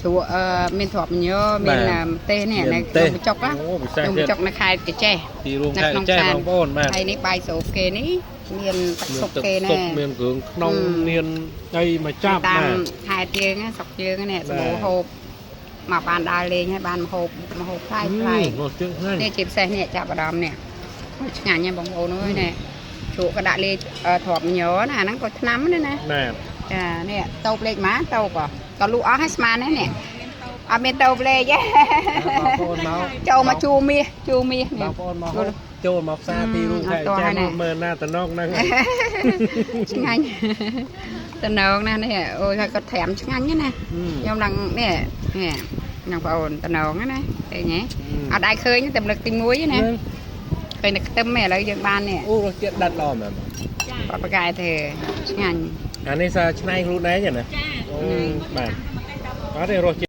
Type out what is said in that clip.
ជ្រក់មានទ្រាប់ញមានម្ទេសនេះនៅក្នុងបញ្ចុកណា អូពិសេស ក្នុង ទៀត បញ្ចុកនៅខេត្តក្រចេះ ទីរួម នៅ ខេត្តចេះ ក្នុងសាន បងប្អូនបាទ ហើយនេះបាយស្រូបគេនេះមានទឹក មានទឹក ស៊ុបគេ ស៊ុ ណែ បមានគ្រឿងក្នុងមានអីមកចាប់ តាម បាទ ខេត្តយើងណាស្រុកយើងនេះ បាទ សម្បូរហូបមកបានដើរលេងហើយបានហូបមកហូបផ្លែផ្លែ រសជាតិឆ្ងាញ់ នេះជាពិសេសនេះចាប់អារម្មណ៍នេះអូឆ្ងាញ់ហ្នឹងបងប្អូនអើយនេះជ្រក់ក៏ដាក់លេទ្រាប់ញណាអាហ្នឹងក៏ថ្នាំណាណា បាទ ចានេះតូបលេខម៉ាតូបក៏លក់អស់ហើយស្មានហ្នឹងនេះអត់មានតូបលេខទេ បងប្អូនមក ចូលមកជួមាសជួមាសនេះ បងប្អូនមកហូបចូលមកផ្សារទីរួមខេត្តចេះមើលណាតំណងហ្នឹង ឆ្ងាញ់តំណងណាស់នេះអូយហើយគាត់ត្រាំឆ្ងាញ់ណាស់ខ្ញុំឡើងនេះនេះបងប្អូនតំណងណាឃើញទេអត់ដែរឃើញតែលើកទី1ណាឃើញតែខ្ទឹមទេឥឡូវយើងបាននេះ អូរសជាតិដិតល្អមែន គាត់ប្រកែធ្វើឆ្ងាញ់ អានេះសាឆ្នៃខ្លួនឯងណា ចា អូបាទអត់ទេរសជាតិ